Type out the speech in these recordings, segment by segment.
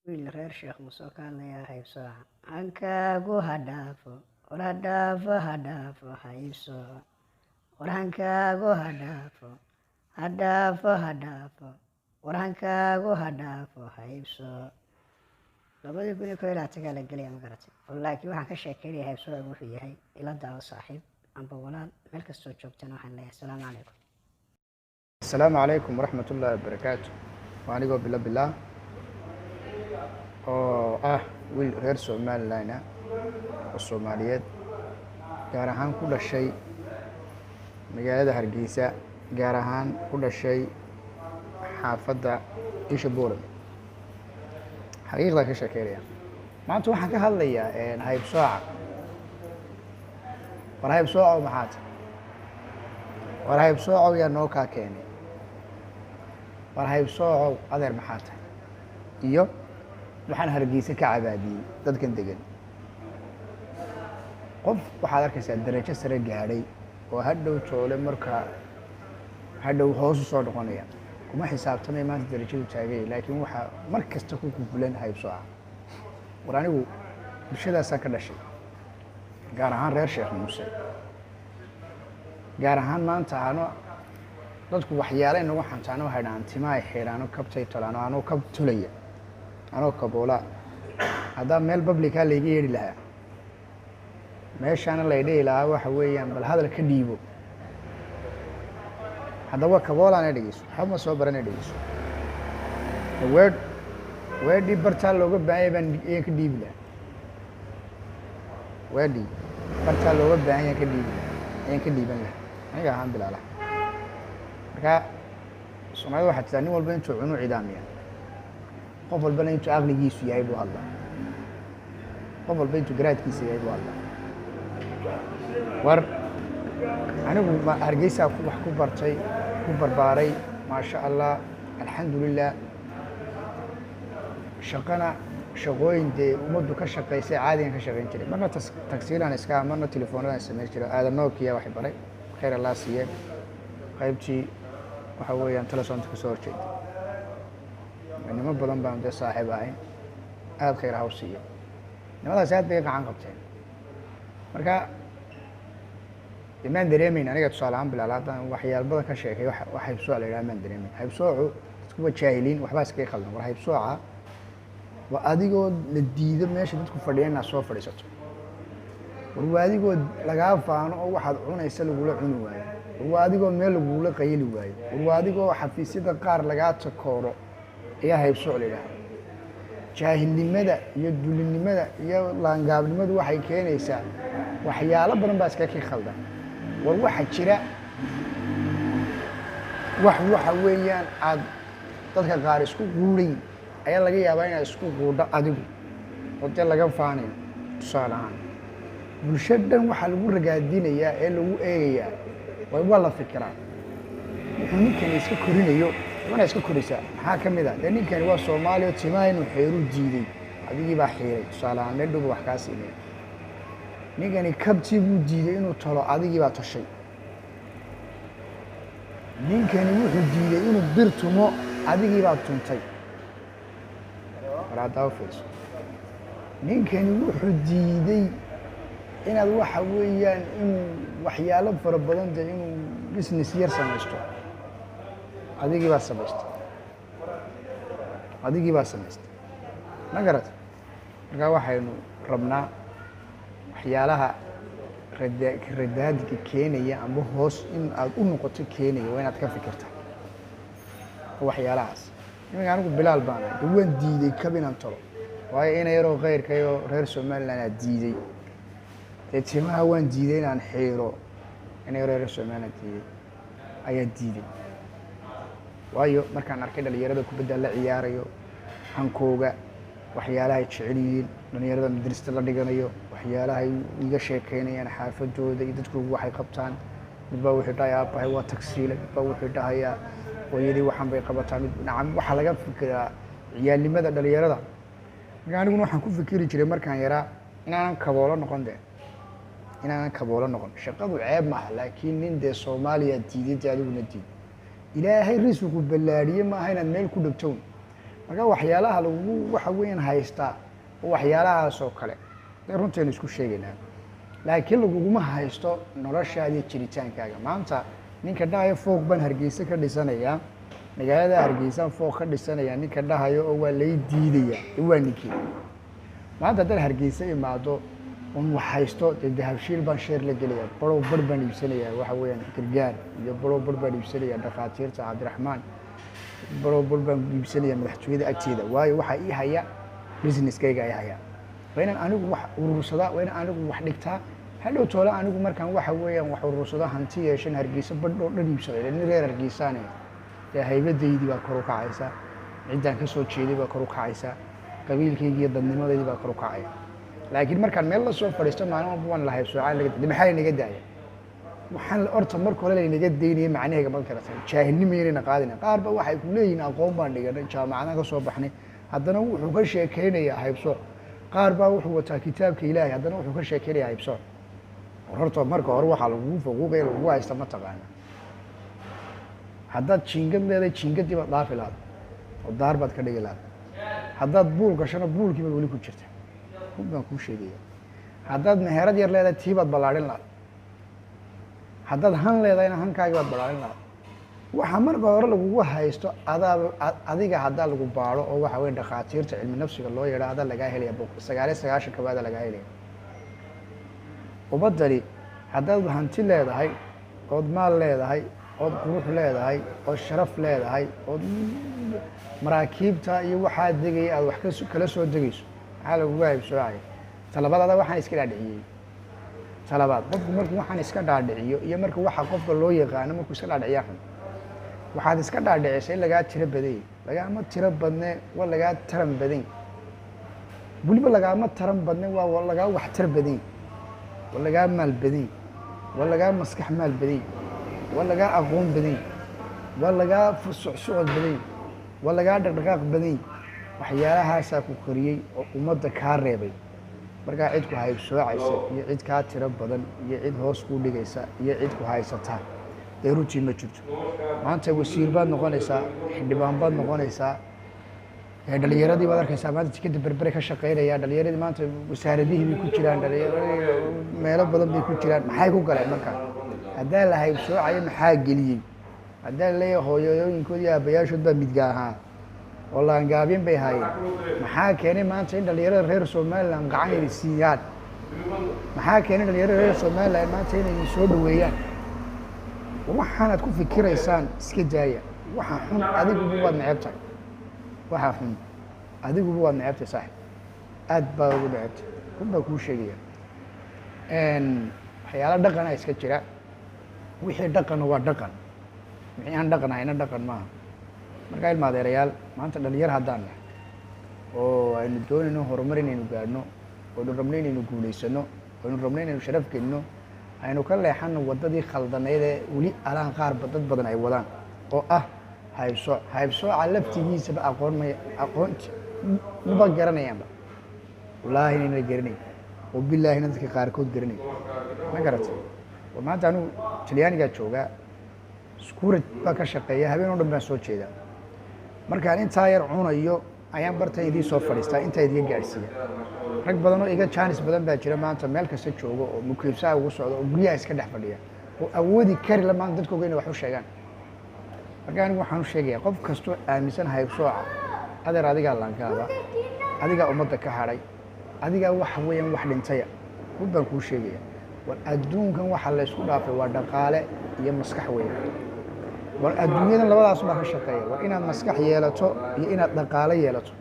Wiil reer Sheekh Muuse ka hadlayaa haybsooca. Hankaagu ha dhaafo, war ha dhaafo, ha dhaafo haybsooca. War hankaagu ha dhaafo, ha dhaafo, ha dhaafo. War hankaagu ha dhaafo haybsooca. 2021-kaa la gelaya, ma garatay? Laakiin waxaan ka sheekeynaya haybsooca wuxuu yahay. Ila daawo, saaxiib amba walaal, meel kastoo joogtana waxaan leeyahay asalaamu calaykum. Asalaamu calaykum waraxmat ullaahi wabarakaatu. Waa anigoo Bilo Bilaa oo ah wiil reer Somaliland ah oo Soomaaliyeed, gaar ahaan ku dhashay magaalada Hargeysa, gaar ahaan ku dhashay xaafadda Isha Boorame. Xaqiiqdaa ka sheekeynaya maanta. Waxaan ka hadlayaa haybsooca. War haybsoocow, maxaa tahay? War haybsoocow, yaa noo kaa keenay? War haybsoocow, adeer, maxaa tahay? Iyo waxaan Hargeysa ka cabaadiyey dadkan degan. Qof waxaad arkaysaa darajo sare gaadhay oo hadhow toole markaa hadhow hoosu soo noqonaya, kuma xisaabtamay maanta darajadu taagay, laakiin waxaa mar kasta ku kufulan haybsooca. War anigu bulshadaasaan ka dhashay, gaar ahaan reer Sheekh Muuse, gaar ahaan maanta ano dadku waxyaalay nagu xantaano, waxay dhahaan timahay xidhaano, kabtay tolaano. Anoo kab tolaya, anoo kaboolaa, haddaa meel public-aa layga yeedhi lahaa, meeshaana lay dhihi lahaa waxa weeyaan bal hadal ka dhiibo. Haddaba kaboolaana dhegeyso, waxba ma soo barana, dhegeyso. Weedh weedhii bartaa looga baahanya baan ayaan ka dhiibi lahaa. Weedhii bartaa looga baahan yaan ka dhiibi lahaa, ayaan ka dhiiban lahaa aniga ahaan Bilaalaha. Marka Soomaalida waxaa jirtaa nin walba intuu cunu cidaamiya, qof walbana intuu aqligiisu yahay buu hadlaa, qof walba intuu garaadkiisa yahay buu hadlaa. War anigu Hargeysaa wax ku bartay, ku barbaaray, maasha Allah, alxamdulilah. Shaqana shaqooyin dee ummaddu ka shaqaysay caadigan ka shaqayn jiray. Marna tagsiilaan iska, marna telefoonadaan samayn jiray. Aadan Nokia waxay baray, khayr Allah siiye, qaybtii waxa weeyaan Telesonta kasoo horjeeda. Nimo badan baan dee saaxiib ahayn, aada khayr ha u siiyo. Nimadaas aad bay gacan qabteen. Marka de maan dareemeyn aniga, tusaale ahaan Bilaal, haddaan waxyaal badan ka sheekay wax haybsooc la yidhaha maan dareemeyn. Haybsoocu dadku waa jaahiliin, waxbaa iskaga khaldan. War haybsooca waa adigoo la diido meesha dadku fadhiya inaad soo fadhiisato. War waa adigoo lagaa faano oo waxaad cunaysa lagula cuni waayo. War waa adigoo meel lagula qayli waayo. War waa adigoo xafiisyada qaar lagaa takooro ayaa haybsooc la yidhaha. Jaahilnimada iyo dulinimada iyo laangaabnimadu waxay keenaysaa waxyaalo badan baa iskaga ka khaldan. War waxa jira wax waxa weeyaan aad dadka qaar isku quudhayn ayaa laga yaabaa inaad isku quudho adigu oo dee laga faanayo. Tusaale ahaan, bulsho dhan waxaa lagu ragaadinayaa ee lagu eegayaa waa la fikiraa wuxuu ninkani iska korinayo wana iska korisaa. Maxaa ka mid ah dee? Ninkani waa Soomaaliya oo timaha inuu xeeru diiday, adigii baa xiiray. Tusaale ahaan, meel dhowba wax kaa siinaya. Ninkani kabtii buu diiday inuu tolo, adigii baa toshay. Ninkani wuxuu diiday inuu bir tumo, adigii baa tuntay. War haddaa u fiirso, ninkani wuxuu diiday inaad waxa weeyaan inuu waxyaalo fara badan dee inuu business yar samaysto, adigii baa samaystay, adigii baa samaystay, ma garat? Marka waxaynu rabnaa waxyaalaha radaadka keenaya amba hoos in aad u noqoto keenaya waa inaad ka fikirta waxyaalahaas. Iminka anigu Bilaal baan ahay, de waan diiday kab inaan tolo, waayo ina yaroo khayrkayoo reer Somaliland aad diiday. Dee timaha waan diiday inaan xiiro, ina yaroo reer Somaliland diiday ayaa diiday, waayo markaan arkay dhalinyarada kubadda la ciyaarayo, hankooga, waxyaalahay jecel yihiin, dhalinyarada madrasada la dhiganayo, waxyaalahay iga sheekeynayaan, xaafadooda iyo dadkoogu waxay qabtaan. Midbaa wuxuu dhahayaa aabbahay waa tagsiile, midbaa wuxuu dhahayaa hooyadii waxaan bay qabataa, mid nacam. Waxaa laga fikiraa ciyaalnimada dhalinyarada. Marka aniguna waxaan ku fikiri jiray markaan yaraa inaanan kaboolo noqon, de inaanan kaboolo noqon. Shaqadu ceeb maaha, laakiin nin dee Soomaaliya diiday, dee adiguna diid. Ilaahay risiqu ballaadhiye maaha inaad meel ku dhegtown. Marka waxyaalaha lagu waxa weeyaan haystaa oo waxyaalahaas oo kale dee runtaynu isku sheegaynaa, laakiin laguguma haysto noloshaada iyo jiritaankaaga. Maanta ninka dhahayo fooq baan Hargeysa ka dhisanayaa, magaalada Hargeysaan fooq ka dhisanayaa, ninka dhahayo oo waa lay diidaya, waa ninkii. Maanta haddaan Hargeysa imaado oon wax haysto, dee Dahabshiil baan share la gelaya, barow bar baan iibsanayaa, waxa weeyaan Gargaar iyo barow bar baan iibsanaya, dhakhaatiirta Cabdiraxmaan barow bar baan iibsanaya, madaxtooyada agteeda. Waayo, waxaa ii haya businesskayga ii haya. Waa inaan anigu wax urursadaa, waa inaan anigu wax dhigtaa. Hadhow toole anigu markaan waxa weeyaan wax urursado, hanti yeeshan, Hargeysa badh oo dhan iibsado. Nin reer Hargeysaane dee haybadaydii baa kor u kacaysa, ciddaan ka soo jeeday baa kor u kacaysa, qabiilkaygii iyo dadnimadeydii baa kor u kacaya. Laakiin markaan meel la soo fadhiisto maalin walba waan la haybsoocaa laga de, maxaa laynaga daaya? Waxaan horta marka hore laynaga daynaya macnaheega ma karata. Jaahilnimo inayna qaadina. Qaar ba waxay ku leeyihiin aqoon baan dhiganay, jaamacadaan ka soo baxnay, haddana wuxuu ka sheekeynayaa haybsooc. Qaar baa wuxuu wataa kitaabka Ilaahay, haddana wuxuu ka sheekeynayaa haybsooc. War horta marka hore waxaa lagugu faquuqaya, lagugu haysta ma taqaana. Haddaad jiingad leedahay, jiingadii baad dhaafi lahaad oo daar baad ka dhigi lahaad. Haddaad buul gashana, buulkii baad weli ku jirta. Run baan kuu sheegaya. Haddaad meherad yar leedahay, tii baad ballaadhin lahaad. Haddaad han leedahayna, hankaagii baad ballaadhin lahaad. Waxaa marka hore lagugu haysto adaaba adiga. Haddaa lagu baaro oo waxa weya dhakhaatiirta cilmi nafsiga loo yeedho, adaa lagaa helaya 99 kabaada lagaa helaya. Ubaddani haddaad hanti leedahay, ood maal leedahay, ood qurux leedahay, ood sharaf leedahay, ood maraakiibta iyo waxaa degaya aad wax kas kala soo degayso, maxaa lagugu haybsoocaya? Talabaad, adaa waxaan iska dhaadhiciyey. Talabaad, qofku markuu waxaan iska dhaadhiciyo iyo marka waxa qofka loo yaqaano markuu iska dhaadhiciyaa xun. Waxaad iska dhaadhicisay in lagaa tiro badanyay. Lagaama tiro badne, waa lagaa taran badany. Weliba lagaama taran badne, waa lagaa waxtar badany, waa lagaa maal badany, waa lagaa maskax maal badany, waa lagaa aqoon badany, waa lagaa socsocod badany, waa lagaa dhaqdhaqaaq badany. Waxyaalahaasaa ku koriyey oo ummadda kaa reebay. Markaa cid ku haybsoocaysa iyo cid kaa tiro badan iyo cid hoos kuu dhigaysa iyo cid ku haysata dee runtii ma jirto. Maanta wasiir baad noqonaysaa, xildhibaan baad noqonaysaa, dhalinyaradii baad arkaysaa maanta tikada Berbere ka shaqeynaya. Dhalinyaradii maanta wasaaradihii bay ku jiraan, dhalinyaradii meelo badan bay ku jiraan. Maxay ku galeen markaa haddaa la haybsoocayo? Maxaa geliyey? Haddaa la leeyahay hooyooyinkood iyo aabayaashood baa midga ahaa oo laangaabin bay haayeen, maxaa keenay maanta in dhalinyarada reer Somaliland gacan inay siiyaan? Maxaa keenay dhalinyarada reer Somaliland maanta inay soo dhaweeyaan? Waxaanaad ku fikiraysaan iska daaya. Waxa xun adiguba waad neceb tahay, waxa xun adiguba waad necebtahay, saaxib, aad baa ugu necebtahay. Run baa kuu sheegaya. Waxyaala dhaqana iska jira. Wixii dhaqana waa dhaqan, wixii aan dhaqan ahayna dhaqan maaha. Markaa ilma adeerayaal, maanta dhalinyar haddaan nahay oo aynu doonayno horumar inaynu gaadhno, oynu rabno inaynu guulaysano, oynu rabno inaynu sharaf gelino, aynu ka leexano waddadii khaldanayd ee weli alaan qaarba dad badan ay wadaan oo ah haybsooc. Haybsooca laftigiisaba aqoon may, aqoon maba garanayaanba. Wallaahi inayna garanayn oo bilaahina dadka qaarkood garanayn. Ma garatay? War maanta anugu Talyaanigaa joogaa, security baa ka shaqeeya, habeen oo dhan baan soo jeedaa. Markaan intaa yar cunayo ayaan bartan idiin soo fadhiistaa, intaa idiga gaadhsiiya. Rag badan oo iga jaanis badan baa jira maanta meel kasta joogo oo mukiibsaha ugu socda oo guryaha iska dhex fadhiya oo awoodi kari la maanta dadkooga inay wax u sheegaan. Marka anigu waxaan u sheegaya qof kastoo aaminsan haybsooca: adeer, adigaa laankaaba, adigaa ummadda ka hadhay, adigaa waxa weeyaan wax dhintaya. Run baan kuu sheegaya. War adduunkan waxa la ysku dhaafay waa dhaqaale iyo maskax weyn. War adduunyadan labadaas baa ka shaqeeya. War inaad maskax yeelato iyo inaad dhaqaale yeelato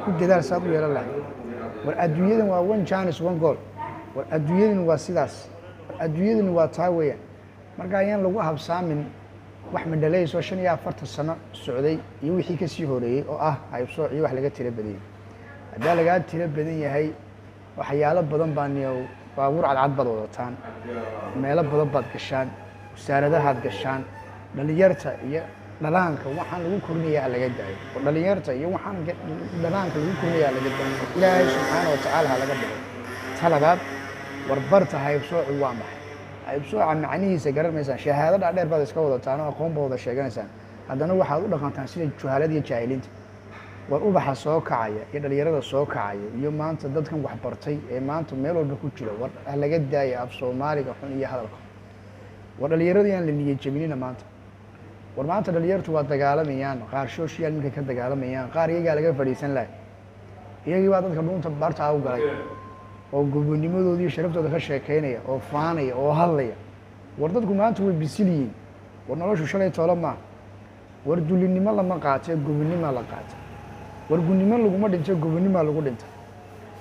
ku dadaal saad u yeelan lahayd. War adduunyadan waa one chance, one goal. War adduunyadan waa sidaas, war adduunyadan waa taa weeyaan. Marka ayaan lagu habsaamin wax madhalaysoo 45 sano socday iyo wixii kasii horeeyey oo ah haybsooc iyo wax laga tiro badanyay. Haddaa lagaa tiro badan yahay, waxyaalo badan baa niyow, baabuur cadcad baad wadataan, meelo badan baad gashaan, wasaaradahaad gashaan. Dhalinyarta iyo dhalaanka waxaan lagu korinayaa laga daayo, oo dhalinyarta iyo waxaan dhalaanka lagu korinayaa laga daayo. Ilaahay subxaana watacaala ha laga dhigo. Talabaad, warbarta haybsoocu waa maxay? Haybsooca macnihiisa garan maysaan. Shahaado dhaadheer baad iska wadataan oo aqoon baad wada sheeganaysaan, haddana waxaad u dhaqantaan sida juhalada iyo jaahiliinta. War ubaxa soo kacaya iyo dhalinyarada soo kacaya iyo maanta dadkan waxbartay ee maanta meel walba ku jira, war ha laga daaya af Soomaaliga xun iyo hadalka. War dhalinyarada yaan la niyad jebinina maanta. War maanta dhalinyartu waa dagaalamayaan, qaar social media ka dagaalamayaan, qaar iyagaa laga fadhiisan lahay, iyagii baa dadka dhuunta bartaa u galay oo gobonimadooda iyo sharaftooda ka sheekeynaya oo faanaya oo hadlaya. War dadku maanta way bisil yihiin. War noloshu shalay toolo maaha. War dulinimo lama qaate, gobonima la qaata. War gunnimo laguma dhinto, gobonimaa lagu dhinta.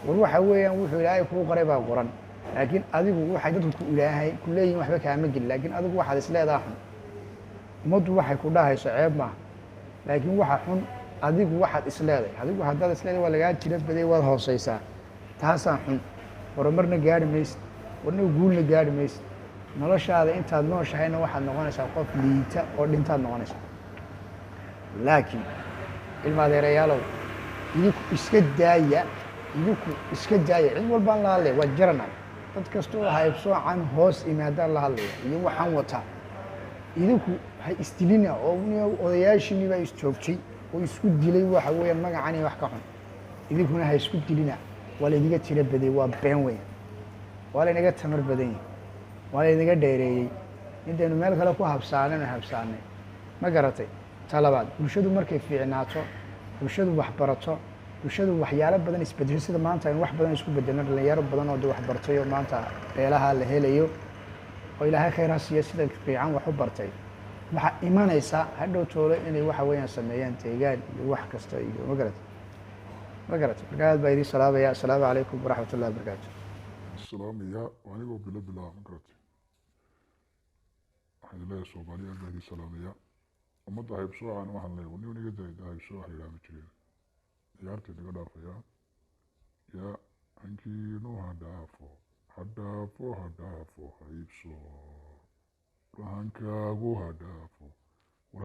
War waxa weeyaan wuxuu Ilaahay kuu qoray baa qoran, laakiin adigu waxay dadku ku Ilaahay ku leeyihin waxba kaama gelin, laakiin adigu waxaad isleedaha xun. Ummaddu waxay ku dhahayso ceeb maaha, laakiin waxa xun adigu waxaad isleedahay. Adigu haddaad isleedahay waa lagaa jira baday, waad hooseysaa, taasaa xun. Horumarna gaari maysid, warna guulna gaari maysid. Noloshaada intaad nooshahayna waxaad noqonaysaa qof liita oo dhintaad noqonaysaa. Laakiin ilma adeerayaalow, idinku iska daaya, idinku iska daaya. Cid walbaan la hadlaya waa jaranay, dad kastoo haybsoocan hoos imaadaan la hadlaya iyo waxaan wataa. Idinku ha isdilina oo odayaashiinii baa isjoogtay oo isku dilay, waxa weeyaan magacan iyo wax ka xun. Idinkuna ha isku dilina. Waa laydiga tiro badiyey, waa been weyn, waa laynaga tamar badan yahay, waa laynaga dheereeyey. Intaynu meel kale ku habsaanaynu habsaanay, ma garatay? Ta labaad, bulshadu markay fiicnaato, bulshadu waxbarato, bulshadu waxyaalo badan isbedesho, sida maanta aynu wax badan isku bedelno, dhalinyaro badan oo de waxbartay oo maanta beelaha la helayo oo Ilaahay khayr ha siiya, sida fiican wax u bartay, waxaa imanaysa hadhow toolo inay waxa weeyaan sameeyaan deegaan iyo wax kasta iyo ma garatay? Ma garatay? Marka aad baa idiin salaamaya. Assalaamu calaykum waraxmat ullahi wabarakaatu. Salaamaya anigoo bilo bilaa, ma garatay? Waxaan idin leeyahay Soomaaliya, aad baa idin salaamaya. Ummadda haybsoocan waxaan leeyahay, nin iga daayda haybsooc wax la yidhaha ma jireen, ciyaarta inaga dhaafaya. Yaa hankiinu ha dhaafo, ha dhaafo, ha dhaafo haybsooc, hankaagu ha dhaafo.